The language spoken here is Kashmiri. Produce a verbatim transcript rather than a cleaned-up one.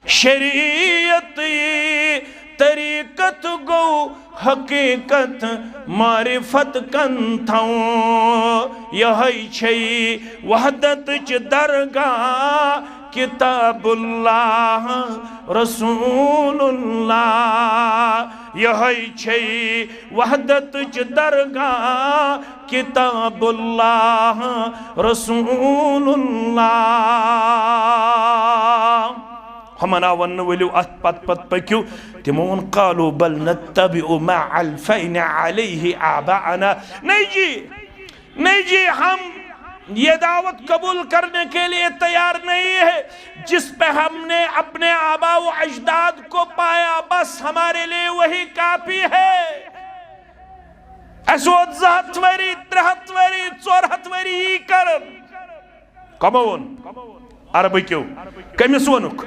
شریعت طریقت گو حقیقت معرفت کن تھاؤں۔ یہے چھے وحدت چ درگاہ کتاب اللہ رسول اللہ۔ یہے چھے وحدت چ درگاہ کتاب اللہ رسول اللہ۔ ہمنا ون ؤلِو اتھ پت پت پٔکِو۔ تِمو ووٚن، "قالوا بل نتبع ما الفینا علیہ آباءنا۔" نہیں جی، نہیں جی، ہم یہ دعوت قبول کرنے کے لیے تیار نہیں ہے۔ جس پہ ہم نے اپنے آبا و اجداد کو پایا، بس ہمارے لیے وہی کافی ہے۔ اسہِ ووت زٕ ہتھ ؤری، ترٛےٚ ہتھ ؤری، ژور ہتھ ؤری یی کران۔ کمو ووٚن؟ عربہٕ کیو۔ کٔمِس ووٚنُکھ؟